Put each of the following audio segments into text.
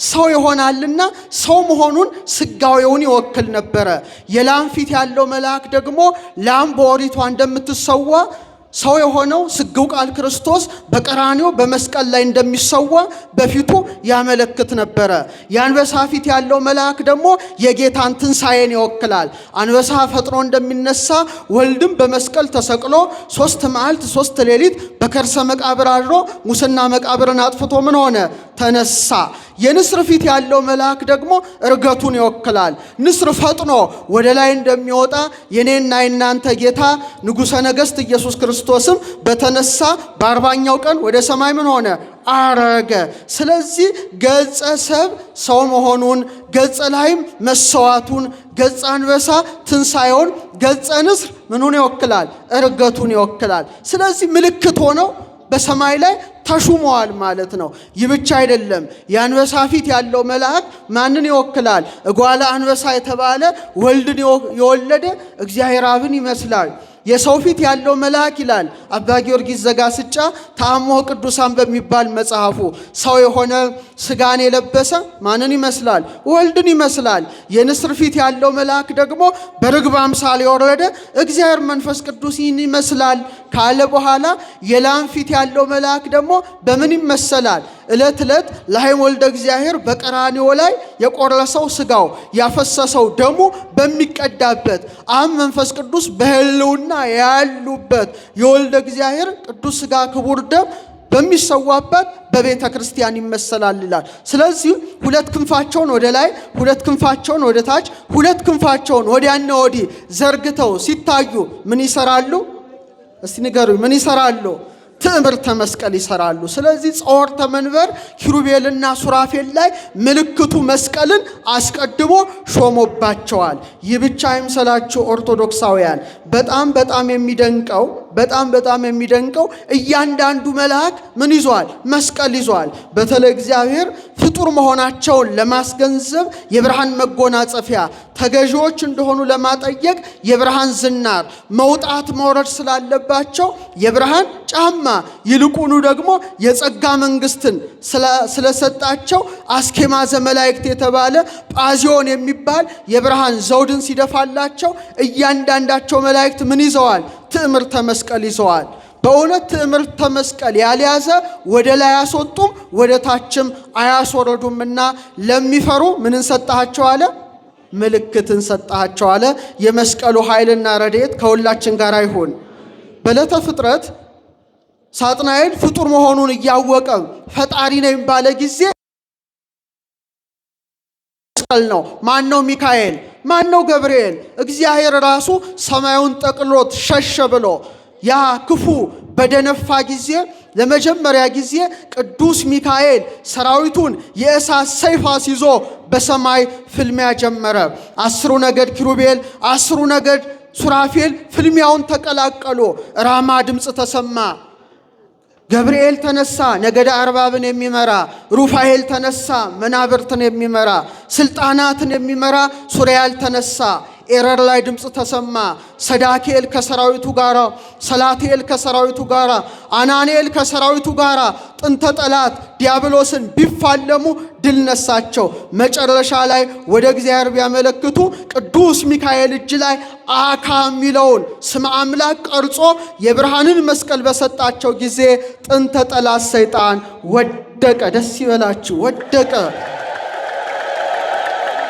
ሰው ይሆናልና ሰው መሆኑን ስጋዌውን ይወክል ነበረ። የላም ፊት ያለው መልአክ ደግሞ ላም በኦሪቷ እንደምትሰዋ ሰው የሆነው ስግው ቃል ክርስቶስ በቀራንዮ በመስቀል ላይ እንደሚሰዋ በፊቱ ያመለክት ነበረ። የአንበሳ ፊት ያለው መልአክ ደግሞ የጌታን ትንሣኤን ይወክላል። አንበሳ ፈጥኖ እንደሚነሳ ወልድም በመስቀል ተሰቅሎ 3 መዓልት 3 ሌሊት በከርሰ መቃብር አድሮ ሙስና መቃብርን አጥፍቶ ምን ሆነ? ተነሳ። የንስር ፊት ያለው መልአክ ደግሞ እርገቱን ይወክላል። ንስር ፈጥኖ ወደ ላይ እንደሚወጣ የኔና የናንተ ጌታ ንጉሠ ነገሥት ኢየሱስ ክርስቶስም በተነሳ በ40ኛው ቀን ወደ ሰማይ ምን ሆነ? አረገ። ስለዚህ ገጸ ሰብ ሰው መሆኑን፣ ገጸ ላህም መሰዋቱን፣ ገጸ አንበሳ ትንሣኤውን፣ ገጸ ንስር ምኑን ይወክላል? እርገቱን ይወክላል። ስለዚህ ምልክት ሆነው በሰማይ ላይ ተሹመዋል ማለት ነው። ይህ ብቻ አይደለም። የአንበሳ ፊት ያለው መልአክ ማንን ይወክላል? እጓለ አንበሳ የተባለ ወልድን የወለደ እግዚአብሔር አብን ይመስላል። የሰው ፊት ያለው መልአክ ይላል አባ ጊዮርጊስ ዘጋስጫ ተአምሆ ቅዱሳን በሚባል መጽሐፉ፣ ሰው የሆነ ስጋን የለበሰ ማንን ይመስላል? ወልድን ይመስላል። የንስር ፊት ያለው መልአክ ደግሞ በርግብ አምሳል የወረደ እግዚአብሔር መንፈስ ቅዱስ ይመስላል ካለ በኋላ የላም ፊት ያለው መልአክ ደግሞ በምን ይመሰላል? ዕለት ዕለት ላህም ወልደ እግዚአብሔር በቀራንዮ ላይ የቆረሰው ስጋው ያፈሰሰው ደሙ በሚቀዳበት አብ መንፈስ ቅዱስ በሕልውና ያሉበት የወልደ እግዚአብሔር ቅዱስ ስጋ ክቡር ደም በሚሰዋበት በቤተ ክርስቲያን ይመሰላል ይላል። ስለዚህ 2 ክንፋቸውን ወደ ላይ፣ 2 ክንፋቸውን ወደ ታች፣ 2 ክንፋቸውን ወዲያና ወዲህ ዘርግተው ሲታዩ ምን ይሰራሉ? እስቲ ንገሩኝ፣ ምን ይሰራሉ? ትእምርተ መስቀል ይሰራሉ። ስለዚህ ጸወርተ መንበር ኪሩቤልና ሱራፌል ላይ ምልክቱ መስቀልን አስቀድሞ ሾሞባቸዋል። ይህ ብቻ አይምሰላችሁ ኦርቶዶክሳውያን፣ በጣም በጣም የሚደንቀው በጣም በጣም የሚደንቀው እያንዳንዱ መልአክ ምን ይዟል? መስቀል ይዟል። በተለይ እግዚአብሔር ፍጡር መሆናቸውን ለማስገንዘብ የብርሃን መጎናጸፊያ፣ ተገዢዎች እንደሆኑ ለማጠየቅ የብርሃን ዝናር፣ መውጣት መውረድ ስላለባቸው የብርሃን ጫማ፣ ይልቁኑ ደግሞ የጸጋ መንግስትን ስለሰጣቸው አስኬማ ዘመላእክት የተባለ ጳዚዮን የሚባል የብርሃን ዘውድን ሲደፋላቸው እያንዳንዳቸው መላእክት ምን ይዘዋል? ትእምርተ መስቀል ይዘዋል። በእውነት ትእምርተ መስቀል ያልያዘ ወደ ላይ አያስወጡም ወደ ታችም አያስወርዱምና ለሚፈሩ ምንን ሰጣቸው አለ? ምልክትን ሰጣቸው አለ። የመስቀሉ ኃይልና ረድኤት ከሁላችን ጋር ይሁን። በዕለተ ፍጥረት ሳጥናኤል ፍጡር መሆኑን እያወቀ ፈጣሪ ነኝ ባለ ጊዜ መስቀል ነው። ማን ነው ሚካኤል? ማን ነው ገብርኤል? እግዚአብሔር ራሱ ሰማዩን ጠቅሎት ሸሸ ብሎ ያ ክፉ በደነፋ ጊዜ ለመጀመሪያ ጊዜ ቅዱስ ሚካኤል ሰራዊቱን የእሳት ሰይፍ አስይዞ በሰማይ ፍልሚያ ጀመረ። 10 ነገድ ኪሩቤል፣ 10 ነገድ ሱራፌል ፍልሚያውን ተቀላቀሉ። ራማ ድምፅ ተሰማ። ገብርኤል ተነሳ ነገደ አርባብን የሚመራ፣ ሩፋኤል ተነሳ መናብርትን የሚመራ፣ ስልጣናትን የሚመራ ሱሪያል ተነሳ። ኤረር ላይ ድምፅ ተሰማ። ሰዳኪኤል ከሰራዊቱ ጋራ፣ ሰላትኤል ከሰራዊቱ ጋራ፣ አናንኤል ከሰራዊቱ ጋራ ጥንተ ጠላት ዲያብሎስን ቢፋለሙ ድል ነሳቸው። መጨረሻ ላይ ወደ እግዚአብሔር ቢያመለክቱ ቅዱስ ሚካኤል እጅ ላይ አካ የሚለውን ስመ አምላክ ቀርጾ የብርሃንን መስቀል በሰጣቸው ጊዜ ጥንተ ጠላት ሰይጣን ወደቀ። ደስ ይበላችሁ፣ ወደቀ።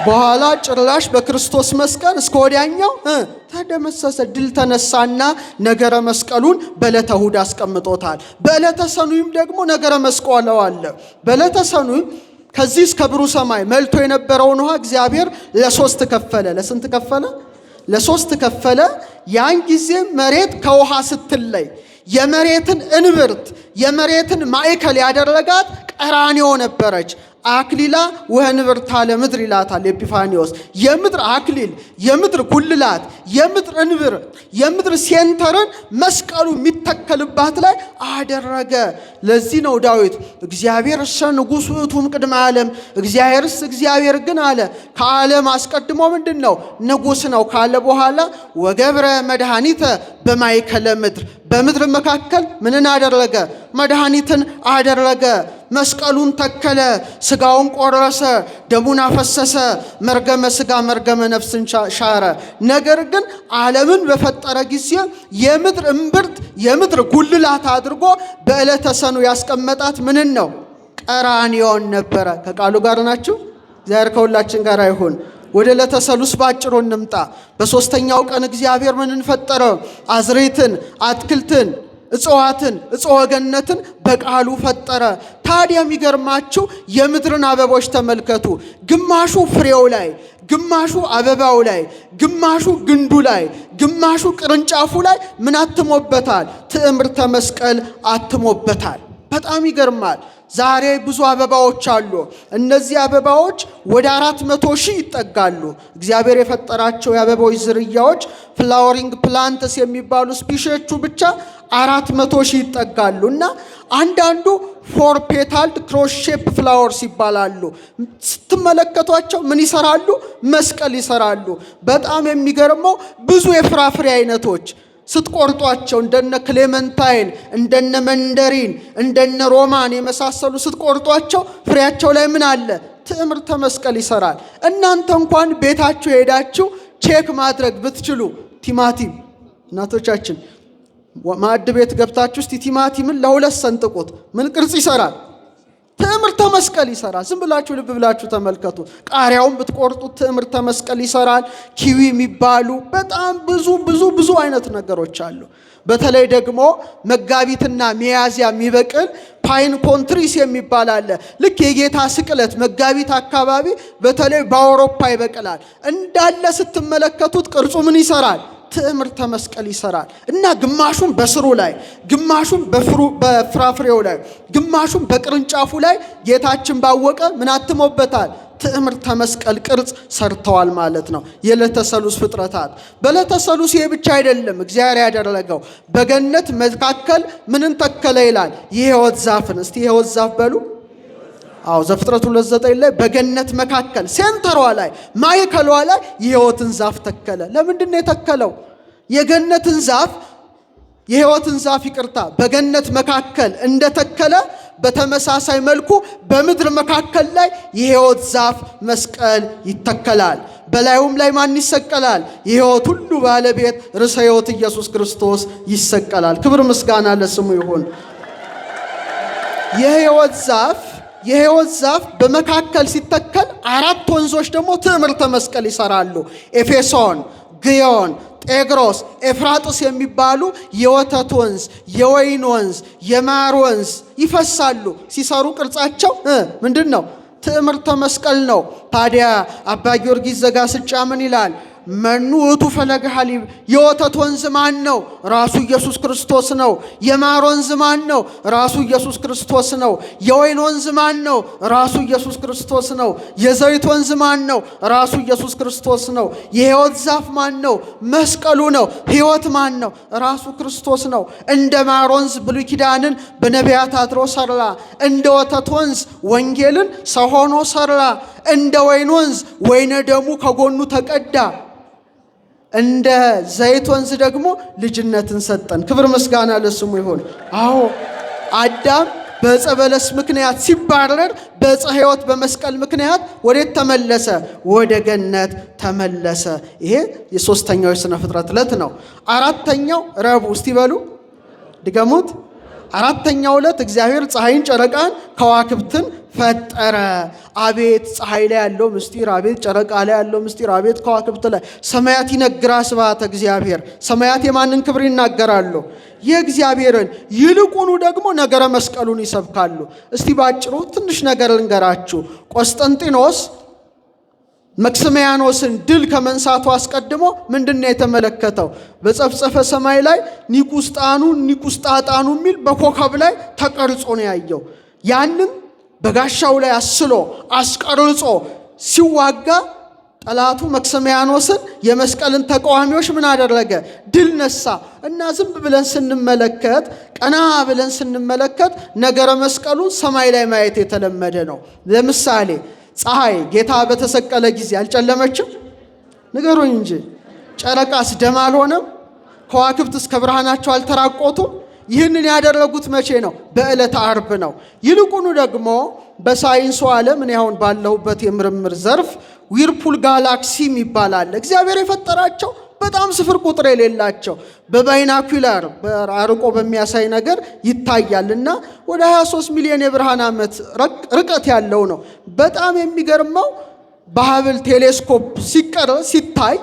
በኋላ ጭራሽ በክርስቶስ መስቀል እስከ ወዲያኛው ተደመሰሰ። ድል ተነሳና ነገረ መስቀሉን በዕለተ እሁድ አስቀምጦታል። በዕለተ ሰኑይም ደግሞ ነገረ መስቀሉ አለ። በዕለተ ሰኑይ ከዚህ እስከ ብሩህ ሰማይ መልቶ የነበረውን ውሃ እግዚአብሔር ለሶስት ከፈለ። ለስንት ከፈለ? ለሶስት ከፈለ። ያን ጊዜ መሬት ከውሃ ስትለይ የመሬትን እንብርት የመሬትን ማዕከል ያደረጋት ቀራንዮ ነበረች። አክሊላ ወእንብርታ ለምድር ይላታል ኤጲፋኒዎስ። የምድር አክሊል፣ የምድር ጉልላት፣ የምድር እንብርት፣ የምድር center ን መስቀሉ የሚተከልባት ላይ አደረገ። ለዚህ ነው ዳዊት እግዚአብሔር እሰ ንጉሥ ውእቱ እምቅድመ ዓለም፣ እግዚአብሔርስ እግዚአብሔር ግን አለ ከዓለም አስቀድሞ ምንድን ነው ንጉሥ ነው ካለ በኋላ ወገብረ መድኃኒተ በማእከለ ምድር፣ በምድር መካከል ምንን አደረገ? መድኃኒትን አደረገ። መስቀሉን ተከለ፣ ስጋውን ቆረሰ፣ ደሙን አፈሰሰ፣ መርገመ ስጋ መርገመ ነፍስን ሻረ። ነገር ግን ዓለምን በፈጠረ ጊዜ የምድር እምብርት የምድር ጉልላት አድርጎ በዕለተ ሰኑ ያስቀመጣት ምንን ነው? ቀራንዮን ነበረ። ከቃሉ ጋር ናችሁ? እግዚአብሔር ከሁላችን ጋር ይሁን። ወደ ዕለተ ሰሉስ ባጭሩ እንምጣ። በሦስተኛው ቀን እግዚአብሔር ምንን ፈጠረ? አዝሬትን፣ አትክልትን፣ እጽዋትን፣ እጽወ ገነትን በቃሉ ፈጠረ። ታዲያ የሚገርማችሁ የምድርን አበቦች ተመልከቱ። ግማሹ ፍሬው ላይ፣ ግማሹ አበባው ላይ፣ ግማሹ ግንዱ ላይ፣ ግማሹ ቅርንጫፉ ላይ ምን አትሞበታል? ትዕምርተ መስቀል አትሞበታል። በጣም ይገርማል። ዛሬ ብዙ አበባዎች አሉ። እነዚህ አበባዎች ወደ 400,000 ይጠጋሉ። እግዚአብሔር የፈጠራቸው የአበባዎች ዝርያዎች flowering plants የሚባሉ species ኦቹ ብቻ 400,000 ይጠጋሉ እና አንዳንዱ four petaled cross shape flowers ይባላሉ። ስትመለከቷቸው ምን ይሰራሉ? መስቀል ይሰራሉ። በጣም የሚገርመው ብዙ የፍራፍሬ አይነቶች ስትቆርጧቸው እንደነ clementine፣ እንደነ መንደሪን፣ እንደነ ሮማን የመሳሰሉ ስትቆርጧቸው ፍሬያቸው ላይ ምን አለ? ትዕምርተ መስቀል ይሰራል። እናንተ እንኳን ቤታችሁ ሄዳችሁ check ማድረግ ብትችሉ ቲማቲም፣ እናቶቻችን ማዕድ ቤት ገብታችሁ እስቲ ቲማቲምን ለሁለት ሰንጥቁት፣ ምን ቅርጽ ይሰራል? ትዕምርተ መስቀል ይሰራል። ዝም ብላችሁ ልብ ብላችሁ ተመልከቱ። ቃሪያውን ብትቆርጡት ትዕምርተ መስቀል ይሰራል። Kiwi የሚባሉ በጣም ብዙ ብዙ ብዙ አይነት ነገሮች አሉ። በተለይ ደግሞ መጋቢትና ሚያዝያ የሚበቅል pine cone trees የሚባል አለ። ልክ የጌታ ስቅለት መጋቢት አካባቢ በተለይ በአውሮፓ ይበቅላል። እንዳለ ስትመለከቱት ቅርጹ ምን ይሰራል? ትዕምርተ መስቀል ይሰራል። እና ግማሹን በስሩ ላይ፣ ግማሹን በፍራፍሬው ላይ፣ ግማሹን በቅርንጫፉ ላይ ጌታችን ባወቀ ምን አትሞበታል? ትዕምርተ መስቀል ቅርጽ ሰርተዋል ማለት ነው። የዕለተ ሰሉስ ፍጥረታት። በዕለተ ሰሉስ ይሄ ብቻ አይደለም እግዚአብሔር ያደረገው። በገነት መካከል ምንን ተከለ ይላል? የሕይወት ዛፍን። እስቲ የሕይወት ዛፍ በሉ። አዎ፣ ዘፍጥረት 2:9 ላይ በገነት መካከል center ሯ ላይ፣ ማዕከሏ ላይ የሕይወትን ዛፍ ተከለ። ለምንድን ነው የተከለው? የገነትን ዛፍ፣ የሕይወትን ዛፍ ይቅርታ፣ በገነት መካከል እንደተከለ በተመሳሳይ መልኩ በምድር መካከል ላይ የሕይወት ዛፍ መስቀል ይተከላል። በላዩም ላይ ማን ይሰቀላል? የሕይወት ሁሉ ባለቤት ርዕሰ ሕይወት ኢየሱስ ክርስቶስ ይሰቀላል። ክብር ምስጋና ለስሙ ይሁን። የሕይወት ዛፍ በመካከል ሲተከል አራት ወንዞች ደግሞ ትዕምርተ መስቀል ይሰራሉ። ኤፌሶን፣ ግዮን፣ ጤግሮስ፣ ኤፍራጥስ የሚባሉ የወተት ወንዝ፣ የወይን ወንዝ፣ የማር ወንዝ ይፈሳሉ። ሲሰሩ ቅርጻቸው ምንድን ነው? ትዕምርተ መስቀል ነው። ታዲያ አባ ጊዮርጊስ ዘጋስጫ ምን ይላል? መኑ ውእቱ ፈለገ ሐሊብ፣ የወተት ወንዝ ማን ነው? ራሱ ኢየሱስ ክርስቶስ ነው። የማር ወንዝ ማን ነው? ራሱ ኢየሱስ ክርስቶስ ነው። የወይን ወንዝ ማን ነው? ራሱ ኢየሱስ ክርስቶስ ነው። የዘይት ወንዝ ማን ነው? ራሱ ኢየሱስ ክርስቶስ ነው። የሕይወት ዛፍ ማን ነው? መስቀሉ ነው። ሕይወት ማን ነው? ራሱ ክርስቶስ ነው። እንደ ማር ወንዝ ብሉይ ኪዳንን በነቢያት አድሮ ሰራ። እንደ ወተት ወንዝ ወንጌልን ሰው ሆኖ ሰራ። እንደ ወይን ወንዝ ወይነ ደሙ ከጎኑ ተቀዳ። እንደ ዘይት ወንዝ ደግሞ ልጅነትን ሰጠን። ክብር ምስጋና ለስሙ ይሁን። አዎ፣ አዳም በዕፀ በለስ ምክንያት ሲባረር በዕፀ ሕይወት በመስቀል ምክንያት ወዴት ተመለሰ? ወደ ገነት ተመለሰ። ይሄ የሶስተኛው የሥነ ፍጥረት ዕለት ነው። አራተኛው ረቡዕ፣ እስቲ በሉ ድገሙት። አራተኛው ዕለት እግዚአብሔር ፀሐይን፣ ጨረቃን፣ ከዋክብትን ፈጠረ። አቤት ፀሐይ ላይ ያለው ምስጢር፣ አቤት ጨረቃ ላይ ያለው ምስጢር፣ አቤት ከዋክብት ላይ። ሰማያት ይነግራ ስብሐተ እግዚአብሔር። ሰማያት የማንን ክብር ይናገራሉ? የእግዚአብሔርን። ይልቁኑ ደግሞ ነገረ መስቀሉን ይሰብካሉ። እስቲ ባጭሩ ትንሽ ነገር ልንገራችሁ። ቆስጠንጢኖስ መክስሚያኖስን ድል ከመንሳቱ አስቀድሞ ምንድን ነው የተመለከተው? በጸፍጸፈ ሰማይ ላይ ኒቁስጣኑ ኒቁስጣጣኑ የሚል በኮከብ ላይ ተቀርጾ ነው ያየው። ያንን በጋሻው ላይ አስሎ አስቀርጾ ሲዋጋ ጠላቱ መክስሚያኖስን የመስቀልን ተቃዋሚዎች ምን አደረገ? ድል ነሳ። እና ዝም ብለን ስንመለከት፣ ቀና ብለን ስንመለከት ነገረ መስቀሉን ሰማይ ላይ ማየት የተለመደ ነው። ለምሳሌ ፀሐይ ጌታ በተሰቀለ ጊዜ አልጨለመችም? ንገሩኝ እንጂ። ጨረቃስ ደም አልሆነም? ከዋክብትስ ከብርሃናቸው አልተራቆቱም? ይህንን ያደረጉት መቼ ነው? በዕለተ ዓርብ ነው። ይልቁኑ ደግሞ በሳይንሱ ዓለም እኔ አሁን ባለሁበት የምርምር ዘርፍ Whirlpool galaxy የሚባል አለ። እግዚአብሔር የፈጠራቸው በጣም ስፍር ቁጥር የሌላቸው በ binocular አርቆ በሚያሳይ ነገር ይታያል እና ወደ 23 ሚሊዮን የብርሃን ዓመት ርቀት ያለው ነው። በጣም የሚገርመው በ Hubble telescope ሲቀር ሲታይ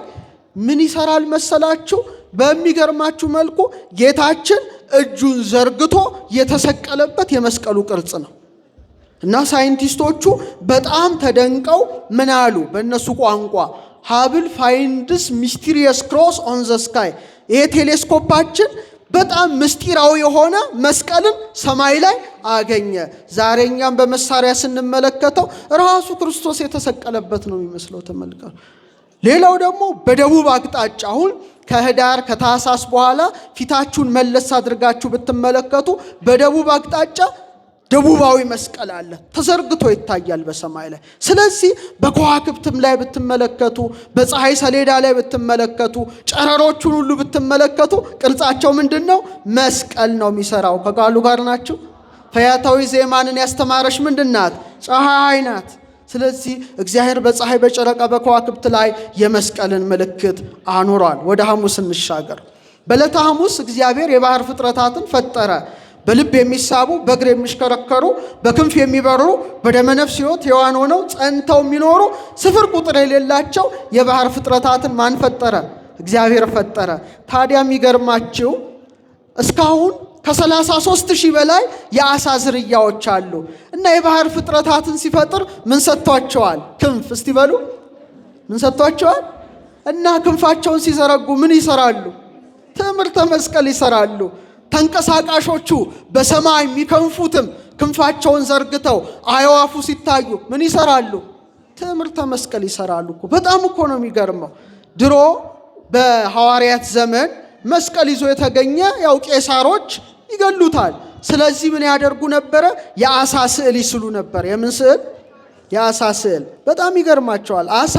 ምን ይሰራል መሰላችሁ? በሚገርማችሁ መልኩ ጌታችን እጁን ዘርግቶ የተሰቀለበት የመስቀሉ ቅርጽ ነው። እና ሳይንቲስቶቹ በጣም ተደንቀው ምን አሉ? በእነሱ ቋንቋ "Hubble finds mysterious cross on the sky"፣ ይሄ ቴሌስኮፓችን በጣም ምስጢራዊ የሆነ መስቀልን ሰማይ ላይ አገኘ። ዛሬ እኛም በመሳሪያ ስንመለከተው ራሱ ክርስቶስ የተሰቀለበት ነው የሚመስለው። ተመልከቱ። ሌላው ደግሞ በደቡብ አቅጣጫ አሁን ከህዳር ከታህሳስ በኋላ ፊታችሁን መለስ አድርጋችሁ ብትመለከቱ በደቡብ አቅጣጫ ደቡባዊ መስቀል አለ፣ ተዘርግቶ ይታያል በሰማይ ላይ። ስለዚህ በከዋክብትም ላይ ብትመለከቱ፣ በፀሐይ ሰሌዳ ላይ ብትመለከቱ፣ ጨረሮቹን ሁሉ ብትመለከቱ ቅርጻቸው ምንድን ነው? መስቀል ነው የሚሰራው። ከቃሉ ጋር ናችሁ። ፈያታዊ ዘየማንን ያስተማረች ምንድን ናት? ፀሐይ ናት። ስለዚህ እግዚአብሔር በፀሐይ፣ በጨረቃ፣ በከዋክብት ላይ የመስቀልን ምልክት አኑሯል። ወደ ሐሙስ እንሻገር። በዕለተ ሐሙስ እግዚአብሔር የባህር ፍጥረታትን ፈጠረ። በልብ የሚሳቡ፣ በእግር የሚሽከረከሩ፣ በክንፍ የሚበሩ፣ በደመነፍስ ሕይወት ሕያዋን ሆነው ጸንተው የሚኖሩ ስፍር ቁጥር የሌላቸው የባህር ፍጥረታትን ማን ፈጠረ? እግዚአብሔር ፈጠረ። ታዲያ የሚገርማችሁ እስካሁን ከ33,000 በላይ የአሳ ዝርያዎች አሉ እና የባህር ፍጥረታትን ሲፈጥር ምን ሰጥቷቸዋል? ክንፍ። እስቲ በሉ፣ ምን ሰጥቷቸዋል? እና ክንፋቸውን ሲዘረጉ ምን ይሰራሉ? ትምህርተ መስቀል ይሰራሉ። ተንቀሳቃሾቹ በሰማይ የሚከንፉትም ክንፋቸውን ዘርግተው አዕዋፉ ሲታዩ ምን ይሰራሉ? ትምህርተ መስቀል ይሰራሉ እኮ። በጣም እኮ ነው የሚገርመው። ድሮ በሐዋርያት ዘመን መስቀል ይዞ የተገኘ ያው ቄሳሮች ይገሉታል። ስለዚህ ምን ያደርጉ ነበረ? የአሳ ስዕል ይስሉ ነበር። የምን ስዕል? የአሳ ስዕል። በጣም ይገርማችኋል። አሳ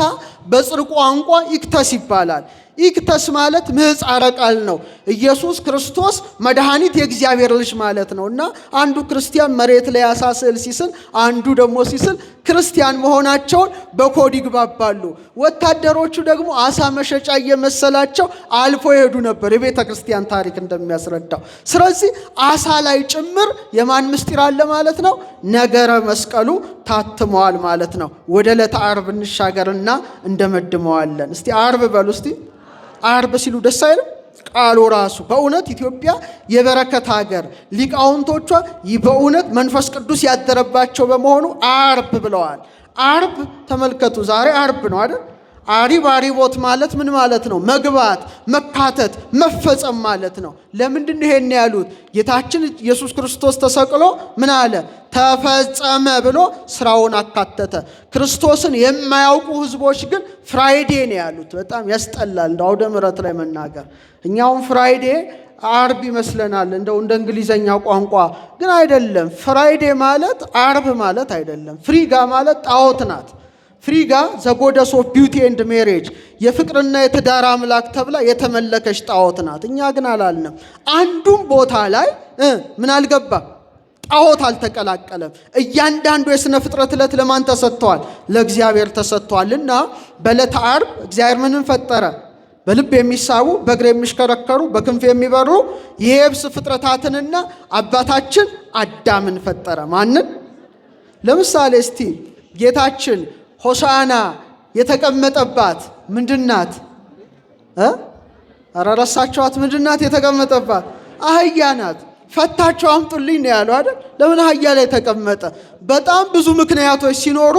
በጽርዕ ቋንቋ ኢክተስ ይባላል። ኢክተስ ማለት ምህጻረ ቃል ነው። ኢየሱስ ክርስቶስ መድኃኒት የእግዚአብሔር ልጅ ማለት ነው። እና አንዱ ክርስቲያን መሬት ላይ የአሳ ስዕል ሲስል፣ አንዱ ደግሞ ሲስል ክርስቲያን መሆናቸውን በኮድ ይግባባሉ። ወታደሮቹ ደግሞ አሳ መሸጫ እየመሰላቸው አልፎ ይሄዱ ነበር፣ የቤተ ክርስቲያን ታሪክ እንደሚያስረዳው። ስለዚህ አሳ ላይ ጭምር የማን ምስጢር አለ ማለት ነው? ነገረ መስቀሉ ታትመዋል ማለት ነው። ወደ ዕለተ ዓርብ እንሻገርና እንደመድመዋለን። እስቲ ዓርብ በሉ እስቲ። ዓርብ ሲሉ ደስ አይልም? ቃሉ ራሱ በእውነት ኢትዮጵያ የበረከት ሀገር፣ ሊቃውንቶቿ በእውነት መንፈስ ቅዱስ ያደረባቸው በመሆኑ ዓርብ ብለዋል። ዓርብ ተመልከቱ፣ ዛሬ ዓርብ ነው አይደል? አሪብ አሪቦት ማለት ምን ማለት ነው? መግባት፣ መካተት፣ መፈጸም ማለት ነው። ለምንድን ነው ይሄን ያሉት? ጌታችን ኢየሱስ ክርስቶስ ተሰቅሎ ምን አለ? ተፈጸመ ብሎ ስራውን አካተተ። ክርስቶስን የማያውቁ ህዝቦች ግን Friday ነው ያሉት። በጣም ያስጠላል እንደ አውደ ምሕረት ላይ መናገር። እኛውም Friday አርብ ይመስለናል እንደው እንደ እንግሊዘኛ ቋንቋ ግን አይደለም። Friday ማለት አርብ ማለት አይደለም። ፍሪጋ ማለት ጣዖት ናት። ፍሪጋ the goddess of beauty and marriage፣ የፍቅርና የትዳር አምላክ ተብላ የተመለከች ጣዖት ናት። እኛ ግን አላልንም። አንዱም ቦታ ላይ ምን አልገባም? ጣዖት አልተቀላቀለም። እያንዳንዱ የሥነ ፍጥረት ዕለት ለማን ተሰጥተዋል? ለእግዚአብሔር ተሰጥተዋል። እና በዕለተ ዓርብ እግዚአብሔር ምንን ፈጠረ? በልብ የሚሳቡ፣ በእግር የሚሽከረከሩ፣ በክንፍ የሚበሩ የየብስ ፍጥረታትንና አባታችን አዳምን ፈጠረ። ማንን? ለምሳሌ እስቲ ጌታችን ሆሳዕና የተቀመጠባት ምንድናት? ኧረ ረሳችኋት? ምንድናት የተቀመጠባት? አህያ ናት። ፈታችሁ አምጡልኝ ነው ያለው አይደል? ለምን አህያ ላይ ተቀመጠ? በጣም ብዙ ምክንያቶች ሲኖሩ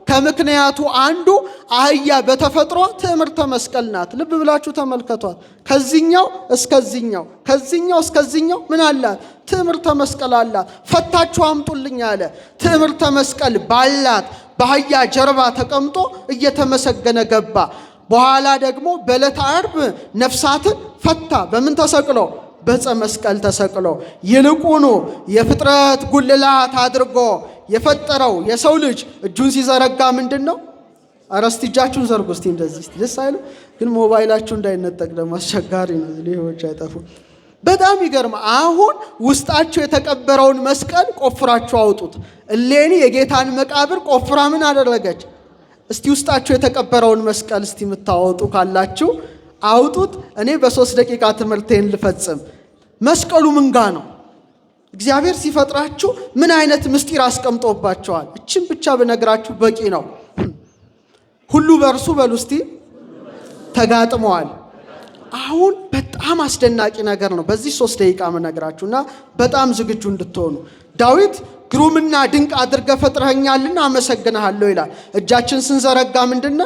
ከምክንያቱ አንዱ አህያ በተፈጥሮ ትምህርተ መስቀል ናት። ልብ ብላችሁ ተመልከቷት። ከዚኛው እስከዚኛው፣ ከዚኛው እስከዚኛው ምን አላት? ትምህርተ መስቀል አላት። ፈታችሁ አምጡልኝ አለ። ትምህርተ መስቀል ባላት በአህያ ጀርባ ተቀምጦ እየተመሰገነ ገባ። በኋላ ደግሞ በዕለተ ዓርብ ነፍሳትን ፈታ። በምን ተሰቅሎ? በዕፀ መስቀል ተሰቅሎ። ይልቁኑ የፍጥረት ጉልላት አድርጎ የፈጠረው የሰው ልጅ እጁን ሲዘረጋ ምንድን ነው? ኧረ እስቲ እጃችሁን ዘርጉ እስቲ እንደዚህ እስቲ። ደስ አይልም? ግን ሞባይላችሁ እንዳይነጠቅ ደግሞ አስቸጋሪ ነው። ሌቦች አይጠፉም። በጣም ይገርም። አሁን ውስጣቸው የተቀበረውን መስቀል ቆፍራችሁ አውጡት። እሌኒ የጌታን መቃብር ቆፍራ ምን አደረገች? እስቲ ውስጣቸው የተቀበረውን መስቀል እስቲ የምታወጡ ካላችሁ አውጡት። እኔ በ3 ደቂቃ ትምህርቴን ልፈጽም። መስቀሉ ምንጋ ነው? እግዚአብሔር ሲፈጥራችሁ ምን አይነት ምስጢር አስቀምጦባቸዋል? እችን ብቻ ብነግራችሁ በቂ ነው። ሁሉ በእርሱ በሉ እስቲ ተጋጥመዋል። አሁን በጣም አስደናቂ ነገር ነው። በዚህ 3 ደቂቃ ምነግራችሁ እና በጣም ዝግጁ እንድትሆኑ። ዳዊት ግሩምና ድንቅ አድርገህ ፈጥረኸኛልና አመሰግንሃለሁ ይላል። እጃችን ስንዘረጋ ምንድን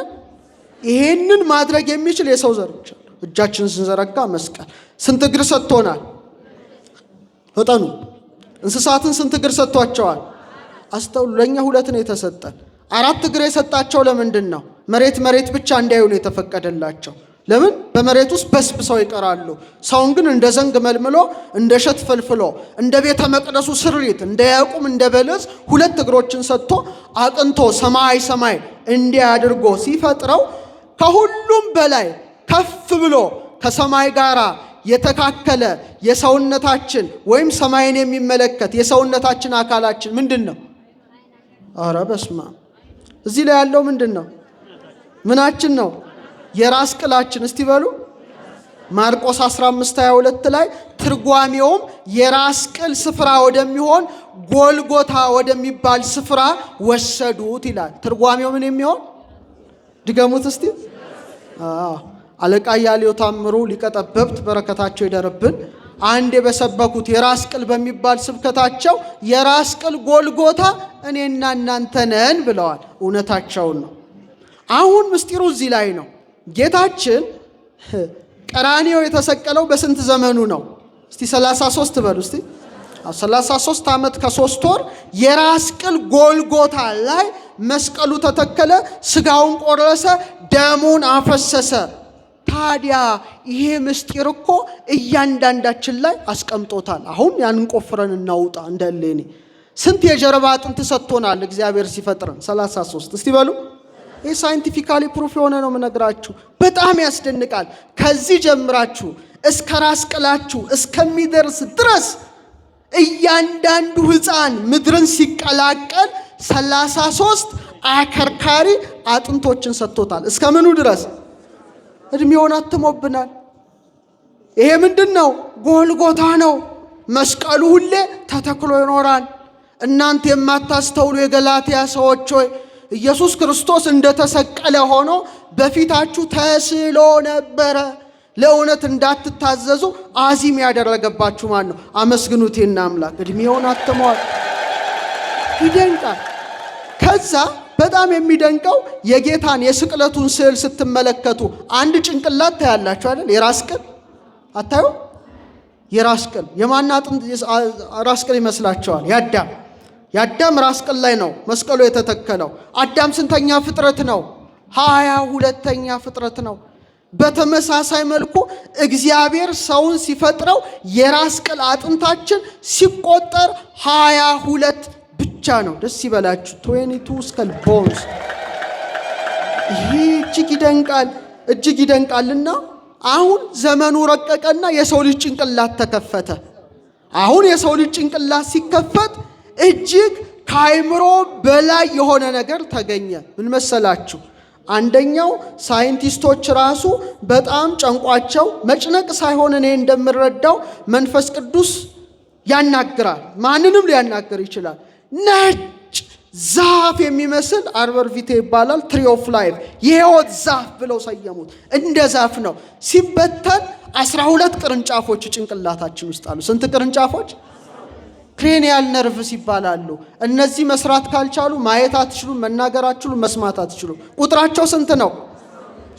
ይሄንን ማድረግ የሚችል የሰው ዘር ብቻ ነው። እጃችን ስንዘረጋ መስቀል። ስንት እግር ሰጥቶናል? ፍጠኑ። እንስሳትን ስንት እግር ሰጥቷቸዋል? አስተውሉ። ለእኛ ሁለት ነው የተሰጠን። አራት እግር የሰጣቸው ለምንድን ነው? መሬት መሬት ብቻ እንዲያዩ ነው የተፈቀደላቸው። ለምን? በመሬት ውስጥ በስብሰው ይቀራሉ። ሰውን ግን እንደ ዘንግ መልምሎ፣ እንደ እሸት ፈልፍሎ፣ እንደ ቤተ መቅደሱ ስሪት፣ እንደ ያዕቁም እንደ በለዝ ሁለት እግሮችን ሰጥቶ አቅንቶ ሰማይ ሰማይ እንዲህ አድርጎ ሲፈጥረው ከሁሉም በላይ ከፍ ብሎ ከሰማይ ጋር የተካከለ የሰውነታችን ወይም ሰማይን የሚመለከት የሰውነታችን አካላችን ምንድን ነው? ኧረ በስመ አብ! እዚህ ላይ ያለው ምንድን ነው? ምናችን ነው? የራስ ቅላችን። እስቲ በሉ። ማርቆስ 15:22 ላይ ትርጓሜውም የራስ ቅል ስፍራ ወደሚሆን ጎልጎታ ወደሚባል ስፍራ ወሰዱት ይላል። ትርጓሜው ምን የሚሆን? ድገሙት እስቲ። አለቃ አያሌው ታምሩ ሊቀ ጠበብት በረከታቸው ይደርብን። አንድ የበሰበኩት የራስ ቅል በሚባል ስብከታቸው የራስ ቅል ጎልጎታ እኔና እናንተ ነን ብለዋል። እውነታቸውን ነው። አሁን ምስጢሩ እዚህ ላይ ነው። ጌታችን ቀራንዮ የተሰቀለው በስንት ዘመኑ ነው? እስቲ 33 በሉ እስቲ። 33 ዓመት ከ3 ወር የራስ ቅል ጎልጎታ ላይ መስቀሉ ተተከለ። ስጋውን ቆረሰ፣ ደሙን አፈሰሰ። ታዲያ ይሄ ምስጢር እኮ እያንዳንዳችን ላይ አስቀምጦታል። አሁን ያንን ቆፍረን እናውጣ። እንደ እሌኒ ስንት የጀርባ አጥንት ሰጥቶናል እግዚአብሔር ሲፈጥረን? 33 እስቲ በሉ። ይህ scientifically proof የሆነ ነው የምነግራችሁ። በጣም ያስደንቃል። ከዚህ ጀምራችሁ እስከ ራስ ቅላችሁ እስከሚደርስ ድረስ እያንዳንዱ ሕፃን ምድርን ሲቀላቀል 33 አከርካሪ አጥንቶችን ሰጥቶታል። እስከ ምኑ ድረስ? እድሜውን አትሞብናል። ይሄ ምንድን ነው? ጎልጎታ ነው። መስቀሉ ሁሌ ተተክሎ ይኖራል። እናንተ የማታስተውሉ የገላትያ ሰዎች ሆይ፣ ኢየሱስ ክርስቶስ እንደተሰቀለ ሆኖ በፊታችሁ ተስሎ ነበረ። ለእውነት እንዳትታዘዙ አዚም ያደረገባችሁ ማን ነው? አመስግኑት ይህን አምላክ። እድሜውን አትመዋል። ይደንቃል። ከዛ በጣም የሚደንቀው የጌታን የስቅለቱን ስዕል ስትመለከቱ አንድ ጭንቅላት ታያላችሁ አይደል? የራስ ቅል አታዩ? የራስ ቅል የማን ራስ ቅል ይመስላችኋል? የአዳም ራስ ቅል ላይ ነው መስቀሉ የተተከለው። አዳም ስንተኛ ፍጥረት ነው? 22ኛ ፍጥረት ነው። በተመሳሳይ መልኩ እግዚአብሔር ሰውን ሲፈጥረው የራስ ቅል አጥንታችን ሲቆጠር 22 ብቻ ነው። ደስ ይበላችሁ። 22 skull bones። ይህ እጅግ ይደንቃል፣ እጅግ ይደንቃልና አሁን ዘመኑ ረቀቀና የሰው ልጅ ጭንቅላት ተከፈተ። አሁን የሰው ልጅ ጭንቅላት ሲከፈት እጅግ ከአይምሮ በላይ የሆነ ነገር ተገኘ። ምን መሰላችሁ? አንደኛው ሳይንቲስቶች ራሱ በጣም ጨንቋቸው፣ መጭነቅ ሳይሆን እኔ እንደምረዳው መንፈስ ቅዱስ ያናግራል። ማንንም ሊያናግር ይችላል። ነጭ ዛፍ የሚመስል arbor vitae ይባላል። Tree of life፣ የህይወት ዛፍ ብለው ሰየሙት። እንደ ዛፍ ነው። ሲበተን 12 ቅርንጫፎች ጭንቅላታችን ውስጥ አሉ። ስንት ቅርንጫፎች? Cranial nerves ይባላሉ። እነዚህ መስራት ካልቻሉ ማየት አትችሉም፣ መናገር አትችሉም፣ መስማት አትችሉም። ቁጥራቸው ስንት ነው?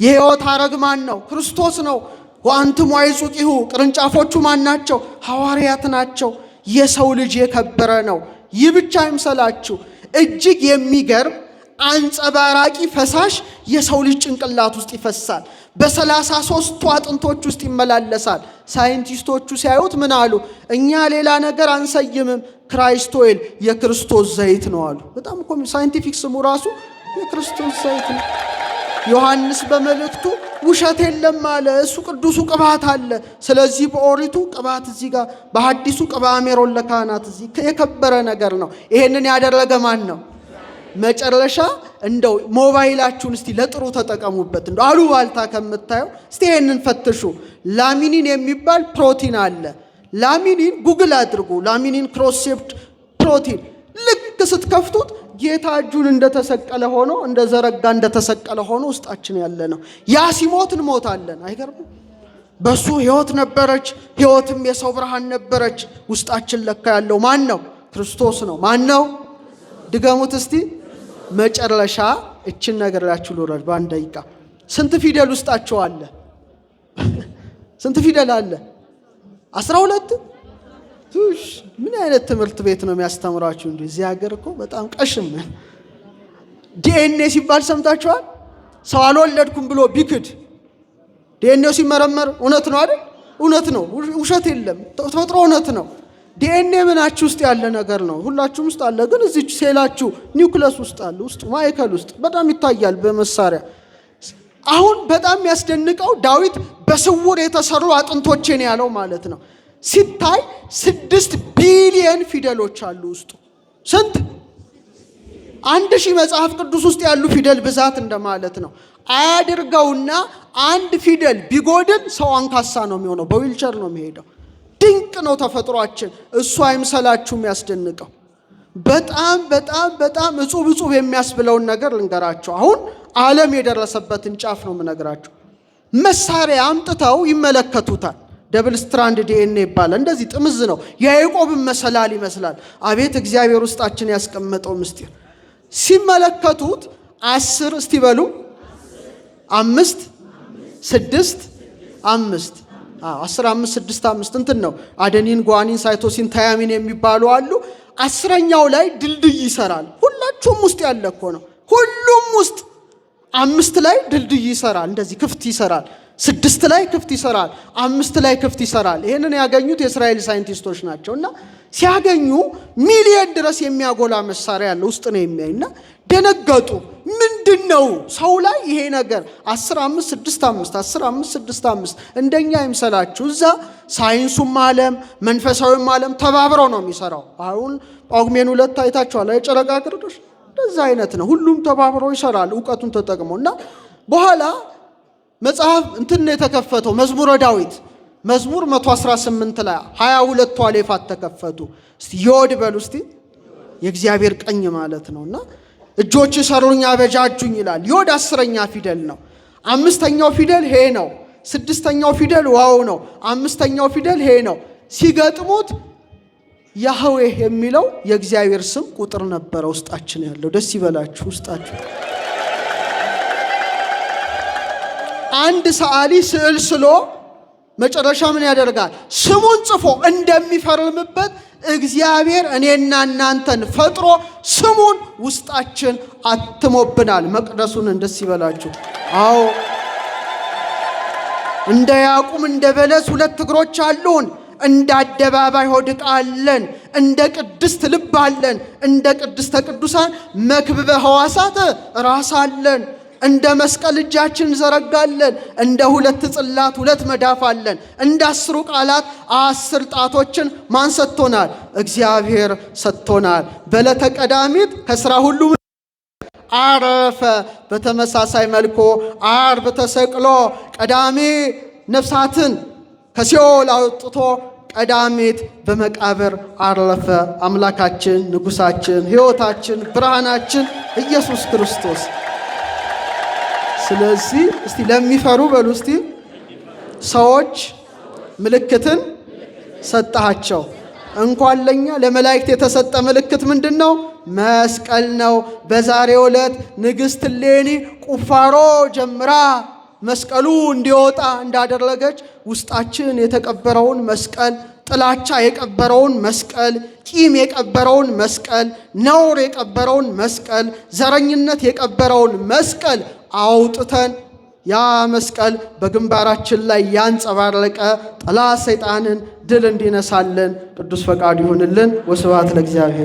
የህይወት ሐረግ ማን ነው? ክርስቶስ ነው። ወአንትሙ አዕጹቂሁ፣ ቅርንጫፎቹ ማን ናቸው? ሐዋርያት ናቸው። የሰው ልጅ የከበረ ነው። ይህ ብቻ አይምሰላችሁ። እጅግ የሚገርም አንጸባራቂ ፈሳሽ የሰው ልጅ ጭንቅላት ውስጥ ይፈሳል። በ33ቱ አጥንቶች ውስጥ ይመላለሳል። ሳይንቲስቶቹ ሲያዩት ምን አሉ? እኛ ሌላ ነገር አንሰይምም፣ Christ oil፣ የክርስቶስ ዘይት ነው አሉ። በጣም እኮ scientific ስሙ ራሱ የክርስቶስ ዘይት ነው። ዮሐንስ በመልእክቱ ውሸት የለም አለ። እሱ ቅዱሱ ቅባት አለ። ስለዚህ በኦሪቱ ቅባት እዚህ ጋር፣ በሐዲሱ ቅብአ ሜሮን ለካህናት እዚህ የከበረ ነገር ነው። ይሄንን ያደረገ ማን ነው? መጨረሻ እንደው ሞባይላችሁን እስቲ ለጥሩ ተጠቀሙበት። እንደው አሉባልታ ከምታየው እስቲ ይሄንን ፈትሹ። Laminin የሚባል ፕሮቲን አለ። Laminin Google አድርጉ። Laminin cross shaped protein ልክ ስትከፍቱት ጌታ እጁን እንደተሰቀለ ሆኖ፣ እንደዘረጋ እንደተሰቀለ ሆኖ ውስጣችን ያለ ነው። ያ ሲሞት እንሞታለን። አይገርምም? በሱ ሕይወት ነበረች፣ ሕይወትም የሰው ብርሃን ነበረች። ውስጣችን ለካ ያለው ማን ነው? ክርስቶስ ነው። ማን ነው? ድገሙት እስቲ። መጨረሻ እችን ነገር ላችሁ ልውረድ በአንድ ደቂቃ። ስንት ፊደል ውስጣቸው አለ? ስንት ፊደል አለ? 12። ቱሽ፣ ምን አይነት ትምህርት ቤት ነው የሚያስተምራችሁ? እንዴ፣ እዚህ ሀገር እኮ በጣም ቀሽም። ዲኤንኤ ሲባል ሰምታችኋል? ሰው አልወለድኩም ብሎ ቢክድ ዲኤንኤው ሲመረመር እውነት ነው አይደል? እውነት ነው፣ ውሸት የለም። ተፈጥሮ እውነት ነው። ዲኤንኤ ምናችሁ ውስጥ ያለ ነገር ነው። ሁላችሁም ውስጥ አለ፣ ግን እዚህ ሴላችሁ ኒውክለስ ውስጥ አለ፣ ውስጥ ማዕከል ውስጥ በጣም ይታያል በመሳሪያ። አሁን በጣም የሚያስደንቀው ዳዊት በስውር የተሰሩ አጥንቶቼን ያለው ማለት ነው። ሲታይ 6 ቢሊየን ፊደሎች አሉ ውስጡ። ስንት? 1000 መጽሐፍ ቅዱስ ውስጥ ያሉ ፊደል ብዛት እንደማለት ነው። አያድርገውና አንድ ፊደል ቢጎድል ሰው አንካሳ ነው የሚሆነው፣ በዊልቸር ነው የሚሄደው። ድንቅ ነው ተፈጥሯችን። እሱ አይምሰላችሁ የሚያስደንቀው። በጣም በጣም በጣም እጹብ እጹብ የሚያስብለውን ነገር ልንገራችሁ። አሁን ዓለም የደረሰበትን ጫፍ ነው የምነግራችሁ። መሳሪያ አምጥተው ይመለከቱታል። Double strand DNA ይባላል። እንደዚህ ጥምዝ ነው። የያዕቆብን መሰላል ይመስላል። አቤት እግዚአብሔር ውስጣችን ያስቀመጠው ምስጢር። ሲመለከቱት 10፣ እስቲ በሉ፣ 5፣ 6፣ 5፣ 10፣ 5፣ 6፣ 5 እንትን ነው። Adenine፣ guanine፣ cytosine፣ thymine የሚባሉ አሉ። 10ኛው ላይ ድልድይ ይሰራል። ሁላችሁም ውስጥ ያለ እኮ ነው። ሁሉም ውስጥ 5 ላይ ድልድይ ይሰራል። እንደዚህ ክፍት ይሰራል። 6 ላይ ክፍት ይሰራል። 5 ላይ ክፍት ይሰራል። ይህንን ያገኙት የእስራኤል ሳይንቲስቶች ናቸው። እና ሲያገኙ ሚሊየን ድረስ የሚያጎላ መሳሪያ ያለ ውስጥ ነው የሚያይ እና ደነገጡ። ምንድን ነው ሰው ላይ ይሄ ነገር? 10፣ 5፣ 6፣ 5፣ 10፣ 5፣ 6፣ 5። እንደኛ አይምሰላችሁ። እዛ ሳይንሱም ዓለም መንፈሳዊም ዓለም ተባብረው ነው የሚሰራው። አሁን ጳጉሜን 2 አይታችኋል። የጨረቃ ግርዶሽ እንደዛ አይነት ነው። ሁሉም ተባብሮ ይሰራል እውቀቱን ተጠቅሞ። እና በኋላ መጽሐፍ እንትን ነው የተከፈተው፣ መዝሙረ ዳዊት መዝሙር 118 ላይ 22ቱ አሌፋት ተከፈቱ። እስቲ ዮድ በሉ እስቲ፣ የእግዚአብሔር ቀኝ ማለት ነው። እና እጆች ሰሩኝ አበጃጁኝ ይላል። ዮድ 10ኛ ፊደል ነው። አምስተኛው ፊደል ሄ ነው። ስድስተኛው ፊደል ዋው ነው። አምስተኛው ፊደል ሄ ነው። ሲገጥሙት ያህዌህ የሚለው የእግዚአብሔር ስም ቁጥር ነበረ ውስጣችን ያለው። ደስ ይበላችሁ ውስጣችሁ። አንድ ሰዓሊ ስዕል ስሎ መጨረሻ ምን ያደርጋል? ስሙን ጽፎ እንደሚፈርምበት እግዚአብሔር እኔና እናንተን ፈጥሮ ስሙን ውስጣችን አትሞብናል። መቅደሱን ደስ ይበላችሁ። አዎ፣ እንደ ያቁም እንደ በለስ ሁለት እግሮች አሉን። እንደ አደባባይ ሆድ ዕቃ አለን። እንደ ቅድስት ልብ አለን። እንደ ቅድስተ ቅዱሳን መክብበ ሕዋሳት ራስ አለን። እንደ መስቀል እጃችን እንዘረጋለን። እንደ ሁለት ጽላት ሁለት መዳፍ አለን። እንደ 10ሩ ቃላት 10 ጣቶችን ማን ሰጥቶናል? እግዚአብሔር ሰጥቶናል። በዕለተ ቀዳሚት ከሥራ ሁሉ አረፈ። በተመሳሳይ መልኩ ዓርብ ተሰቅሎ ቀዳሚ ነፍሳትን ከሲኦል አውጥቶ ቀዳሚት በመቃብር አረፈ። አምላካችን፣ ንጉሳችን፣ ሕይወታችን፣ ብርሃናችን ኢየሱስ ክርስቶስ። ስለዚህ እስቲ ለሚፈሩ በሉ እስቲ፣ ሰዎች ምልክትን ሰጣቸው። እንኳን ለኛ ለመላእክት የተሰጠ ምልክት ምንድን ነው? መስቀል ነው። በዛሬው ዕለት ንግሥት እሌኒ ቁፋሮ ጀምራ መስቀሉ እንዲወጣ እንዳደረገች ውስጣችን የተቀበረውን መስቀል፣ ጥላቻ የቀበረውን መስቀል፣ ቂም የቀበረውን መስቀል፣ ነውር የቀበረውን መስቀል፣ ዘረኝነት የቀበረውን መስቀል አውጥተን ያ መስቀል በግንባራችን ላይ ያንጸባረቀ ጠላት ሰይጣንን ድል እንዲነሳልን ቅዱስ ፈቃዱ ይሁንልን። ወስብሐት ለእግዚአብሔር።